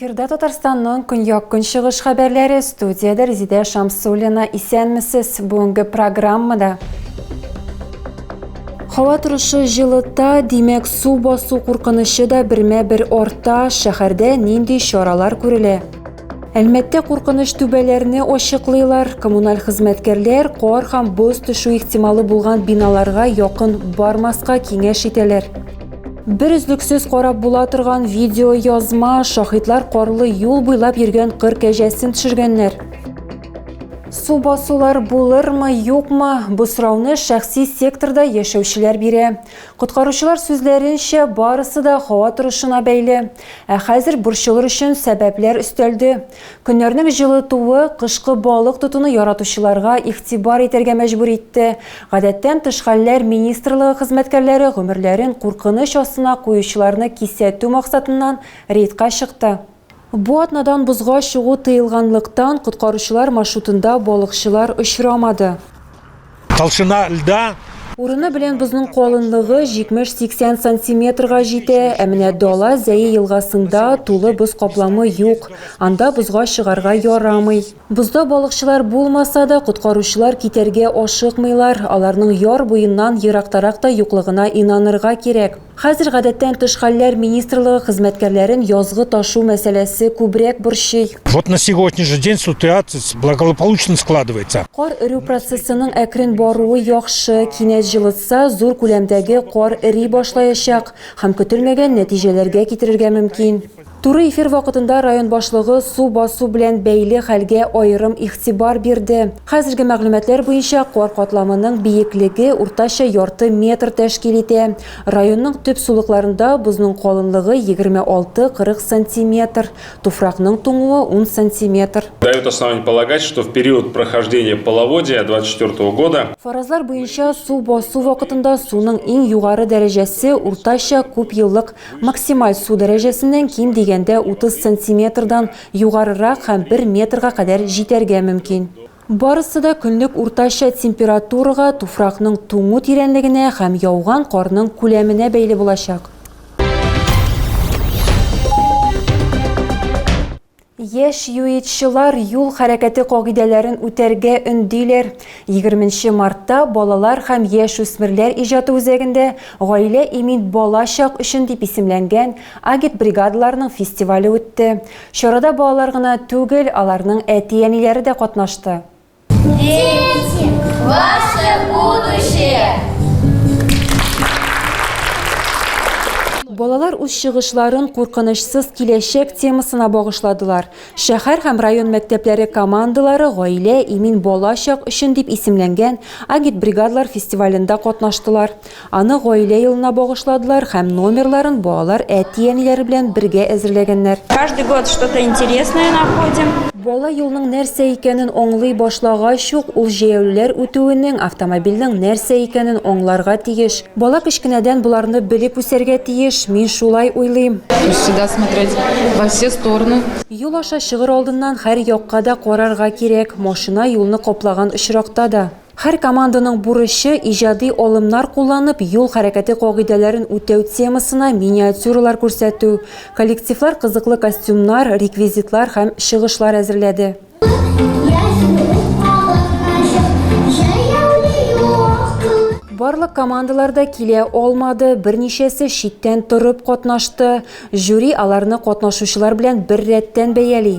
Эфирда Татарстанның көньяк-көнчыгыш хәбәрләре, студиядә Резидә Шамсуллина. Исәнмесез! Бүгенге программада Һава торышы җылыта, димәк, су басу куркынычы да бермә-бер арта. Шәһәрдә нинди чаралар күрелә? Әлмәттә куркыныч түбәләрне ачыклыйлар. Коммуналь хезмәткәрләр кар һәм боз төшү ихтималы булган биналарга якын бармаска киңәш итәләр. Бер өзлексез карап була торган видеоязма, шаһитлар карлы юл буйлап йөргән кыр кәҗәсен төшергәннәр. Су басулар булырмы, юкмы? Бу сорауны шәхси секторда яшәүчеләр бирә. Коткаручылар сүзләренчә, барысы да һава торышына бәйле. Ә хәзер борчылыр өчен сәбәпләр өстәлде. Көннәрнең җылытуы кышкы балык тотуны яратучыларга игътибар итәргә мәҗбүр итте. Гадәттән тыш хәлләр министрлыгы хезмәткәрләре гомерләрен куркыныч астына куючыларны кисәтү максатыннан рейдка чыкты. Бу атнадан бозга чыгу тыелганлыктан, коткаручылар маршрутында балыкчылар очрамады. Толщина льда. Урыны белән бозның калынлыгы 70-80 сантиметрга җитә, ә менә Дала Зәе елгасында тулы боз капламы юк, анда бозга чыгарга ярамый. Бозда балыкчылар булмаса да, коткаручылар китәргә ашыкмыйлар, аларның яр буеннан ерактарак та юклыгына инанырга кирәк. Хәзер гадәттән тыш хәлләр министрлыгы хезмәткәрләрен язгы ташу мәсьәләсе күбрәк борчый. Вот на сегодняшний день ситуация благополучно складывается. Кар эрү процессының әкрен баруы яхшы, кинәт җылытса, зур күләмдәге кар эри башлаячак һәм көтелмәгән нәтиҗәләргә китерергә мөмкин. Туры эфир вакытында район башлыгы су басу белән бәйле хәлгә аерым игътибар бирде. Хәзерге мәгълүматлар буенча, кар катламының биеклеге уртача ярты метр тәшкил итә. Районның төп сулыкларында бозның калынлыгы 26-40 сантиметр, туфракның туңуы 10 сантиметр. Дает основание полагать, что в период прохождения половодья 24 года. Фаразлар буенча, су басу вакытында суның иң югары дәрәҗәсе уртача күпьеллык Максималь су дәрәҗәсеннән ким дигәндә 30 сантиметрдан югарырак һәм бер метрга кадәр җитәргә мөмкин. Барысы да көнлек уртача температурага, туфракның туңу тирәнлегенә һәм яуган карның күләменә бәйле булачак. Яшь ЮИДчылар юл хәрәкәте кагыйдәләрен үтәргә өндиләр. 20 мартта Балалар һәм яшүсмерләр иҗаты үзәгендә Гаилә имин балачак өчен дип исемләнгән агитбригадаларның фестивале үтте. Чарада балалар гына түгел, аларның әти-әниләре дә катнашты. Дети, ваше будущее! Балалар үз чыгышларын Куркынычсыз киләчәк темасына багышладылар. Шәһәр һәм район мәктәпләре командалары Гаилә, имин балачак өчен дип исемләнгән агитбригадалар фестивалендә катнаштылар. Аны Гаилә елына багышладылар һәм номерларын балалар әти-әниләре белән бергә әзерләгәннәр. Каждый год что-то интересное находим. Бала юлның нәрсә икәнен аңлый башлагач ук, ул җәяүлеләр үтүенең, автомобильнең нәрсә икәнен аңларга тиеш. Бала кечкенәдән боларны белеп үсәргә тиеш, мин шулай уйлыйм. Всегда смотреть во все стороны. Юл аша чыгыр алдыннан һәр якка да карарга кирәк, машина юлны каплаган очракта да. Һәр команданың бурычы, иҗади алымнар кулланып, юл хәрәкәте кагыйдәләрен үтәү темасына миниатюралар күрсәтү. Коллективлар кызыклы костюмнар, реквизитлар һәм чыгышлар әзерләде. Барлык командалар да килә алмады, берничәсе читтән торып катнашты. Жюри аларны катнашучылар белән бер рәттән бәяли.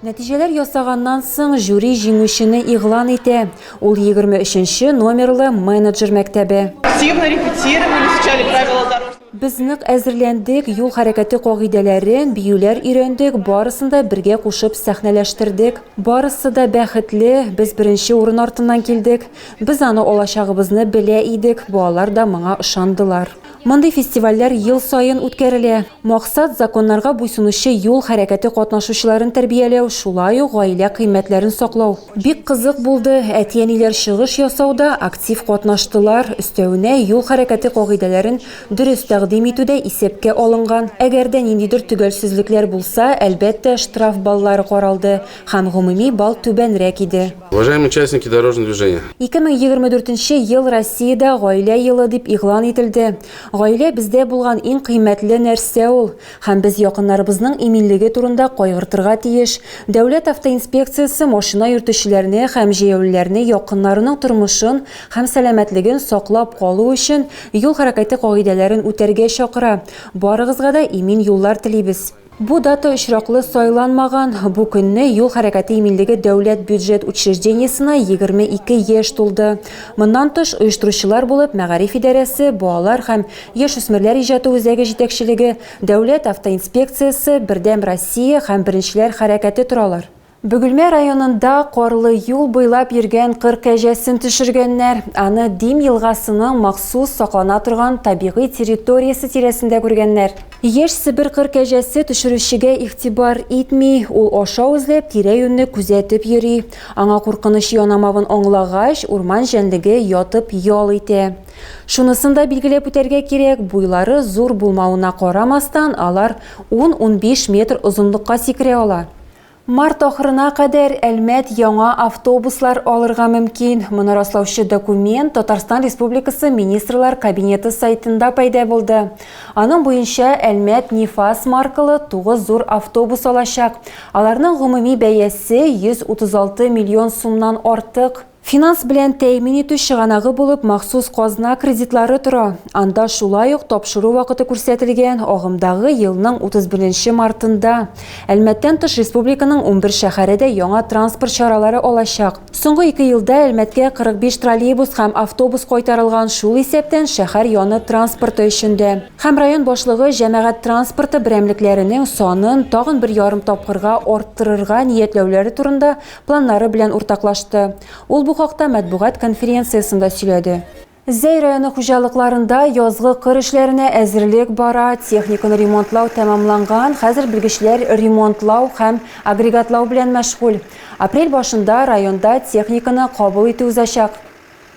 Нәтиҗәләр ясаганнан соң, жюри җиңүчене игълан итә. Ул 23 нче номерлы менеджер мәктәбе. Активно репетировали, изучали правила дорожного. Без нык әзерләндек, юл хәрәкәте кагыйдәләрен, биюләр өйрәндек, барысын да бергә кушып сәхнәләштердек. Барысы да бәхетле, без беренче урын артыннан килдек. Без аны алачагыбызны белә идек, балалар да моңа ышандылар. Мондый фестивальләр ел саен үткәрелә. Максат, законнарга буйсынучы юл хәрәкәте катнашучыларын тәрбияләү, шулай ук гаилә кыйммәтләрен саклау. Бик кызык булды, әти-әниләр чыгыш ясауда актив катнаштылар, өстәвенә, юл хәрәкәте кагыйдәләрен дөрес тәкъдим итү дә исәпкә алынган. Әгәр дә ниндидер төгәлсезлекләр булса, әлбәттә, штраф баллары каралды һәм гомуми балл түбәнрәк иде. Уважаемые участники дорожного движения! 2024 нче ел Россиядә Гаилә елы дип игълан ителде. Гаилә бездә булган иң кыйммәтле нәрсә ул. Һәм без якыннарыбызның иминлеге турында кайгыртырга тиеш. Дәүләт автоинспекциясе машина йөртүчеләрне һәм җәяүлеләрне якыннарының тормышын һәм сәламәтлеген саклап калу өчен юл хәрәкәте кагыйдәләрен үтәргә чакыра. Барыгызга да имин юллар телибез! Бу дата очраклы сайланмаган. Бу көнне Юл хәрәкәте иминлеге дәүләт бюджет учреждениесенә 22 яшь тулды. Моннан тыш, оештыручылар булып Мәгариф идарәсе, Балалар һәм яшүсмерләр иҗаты үзәге җитәкчелеге, Дәүләт автоинспекциясе, Бердәм Россия һәм Беренчеләр хәрәкәте торалар. Бөгелмә районында карлы юл буйлап йөргән кыр кәҗәсен төшергәннәр. Аны Дим елгасының махсус саклана торган табигый территориясе тирәсендә күргәннәр. Яшь Себер кыр кәҗәсе төшерүчегә игътибар итми, ул ашау эзләп тирә-юньне күзәтеп йөри. Аңа куркыныч янамавын аңлагач, урман җәнлеге ятып ял итә. Шунысын да билгеләп үтәргә кирәк, буйлары зур булмавына карамастан, алар ун-унбиш метр озынлыкка сикерә ала. Март ахырына кадәр Әлмәт яңа автобуслар алырга мөмкин. Моны раслаучы документ Татарстан Республикасы Министрлар Кабинеты сайтында пәйда булды. Аның буенча Әлмәт Нефас маркалы 9 зур автобус алачак. Аларның гомуми бәясе 136 миллион сумнан артык. Финанс белән тәэмин итү чыганагы булып махсус казна кредитлары тора. Анда шулай ук тапшыру вакыты күрсәтелгән, агымдагы елның 31 нче мартында. Әлмәттән тыш республиканың 11 шәһәре дә яңа транспорт чаралары алачак. Соңгы ике елда Әлмәткә 45 троллейбус һәм автобус кайтарылган, шул исәптән шәһәр яны транспорты өчен дә. Һәм район башлыгы җәмәгать транспорты берәмлекләренең санын тагын бер ярым тапкырга арттырырга ниятләүләре турында планнары белән уртаклашты. Ул бу хакта матбугат конференциясендә сөйләде. Зәй районы хуҗалыкларында язгы кыр эшләренә әзерлек бара, техниканы ремонтлау тәмамланган, хәзер белгечләр ремонтлау һәм агрегатлау белән мәшгуль. Апрель башында районда техниканы кабул итү узачак.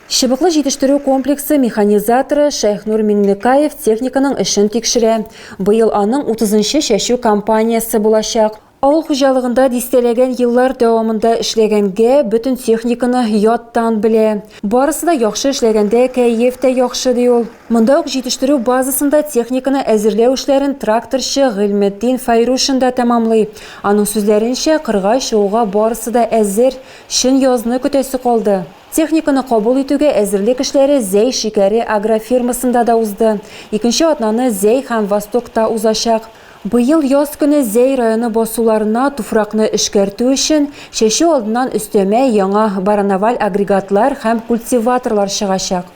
Чыбыклы җитештерү комплексы механизаторы Шәйхнур Миңнекаев техниканың эшен тикшерә. Быел аның утызынчы чәчү кампаниясе булачак. Авыл хуҗалыгында дистәләгән еллар дәвамында эшләгәнгә, бөтен техниканы яттан белә. Барысы да яхшы эшләгәндә кәеф тә яхшы, ди ул. Монда ук җитештерү базасында техниканы әзерләү эшләрен тракторчы Гыйльметдин Фәйрушин да тәмамлый. Аның сүзләренчә, кырга чыгуга барысы да әзер, чын язны көтәсе калды. Техниканы кабул итүгә әзерлек эшләре Зәй шикәре агрофирмасында да узды. Икенче атнаны Зәй һәм Восток та узачак. Быел яз көне Зәй районы басуларына туфракны эшкәртү өчен чәчү алдыннан өстәмә яңа барановаль агрегатлар һәм культиваторлар чыгачак.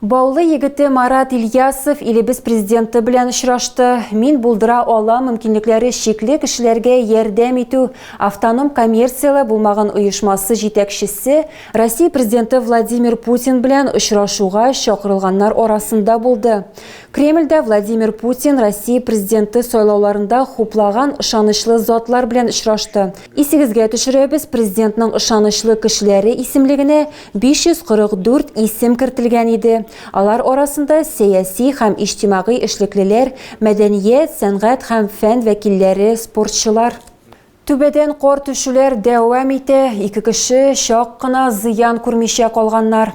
Баулы егете Марат Ильясов илебез Президенты белән очрашты. Мин булдыра алам мөмкинлекләре чикле кешеләргә ярдәм итү автоном коммерцияле булмаган оешмасы җитәкчесе Россия Президенты Владимир Путин белән очрашуга чакырылганнар арасында булды. Кремльдә Владимир Путин Россия Президенты сайлауларында хуплаган ышанычлы затлар белән очрашты. Исегезгә төшерәбез, Президентның ышанычлы кешеләре исемлегенә 544 исем кертелгән иде. Алар арасында сәяси һәм иҗтимагый эшлеклеләр, мәдәният, сәнгать һәм фән вәкилләре, спортчылар. Түбәдән кар төшүләр дәвам итә, ике кеше чак кына зыян күрмичә калганнар.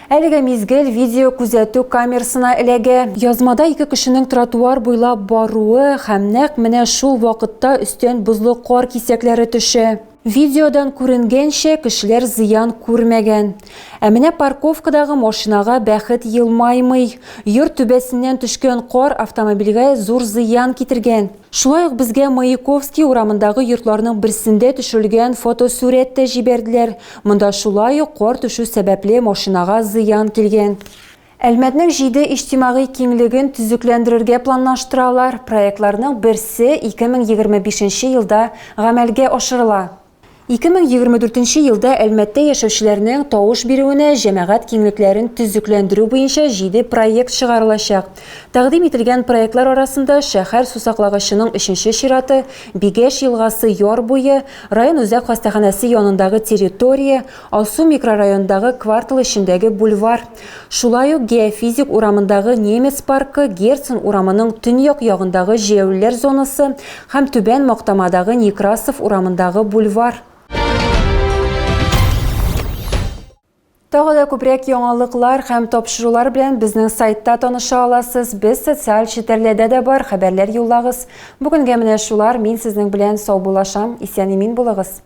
Әлеге мизгел видеокүзәтү камерасына эләгә. Язмада ике кешенең тротуар буйлап баруы һәм нәкъ менә шул вакытта өстән бозлы кар кисәкләре төшә. Видеодан күренгәнчә, кешеләр зыян күрмәгән. Ә менә парковкадагы машинага бәхет елмаймый. Йорт түбәсеннән төшкән кар автомобильгә зур зыян китергән. Шулай ук безгә Маяковский урамындагы йортларның берсендә төшерелгән фотосурәт тә җибәрделәр. Монда шулай ук кар төшү сәбәпле машинага зыян килгән. Әлмәтнең җиде иҗтимагый киңлеген төзекләндерергә планлаштыралар. Проектларның берсе 2025 елда гамәлгә ашырыла. 2024 нче елда Әлмәттә яшәүчеләрнең тавыш бирүенә җәмәгать киңлекләрен төзекләндерү буенча җиде проект чыгарылачак. Тәкъдим ителгән проектлар арасында шәһәр сусаклагычының өченче чираты, Бигәш елгасы яр буе, район үзәк хастаханәсе янындагы территория, Алсу микрорайонындагы квартал эчендәге бульвар. Шулай ук Геофизик урамындагы Немец паркы, Герцен урамының төньяк ягындагы җәяүлеләр зонасы һәм Түбән Мактамадагы Некрасов урамындагы бульвар. Тагы да күбрәк яңалыклар һәм тапшырулар белән безнең сайтта таныша аласыз. Без социаль челтәрләрдә дә бар, хәбәрләр юллагыз. Бүгенгә менә шулар, мин сезнең белән саубуллашам. Исән-имин булыгыз!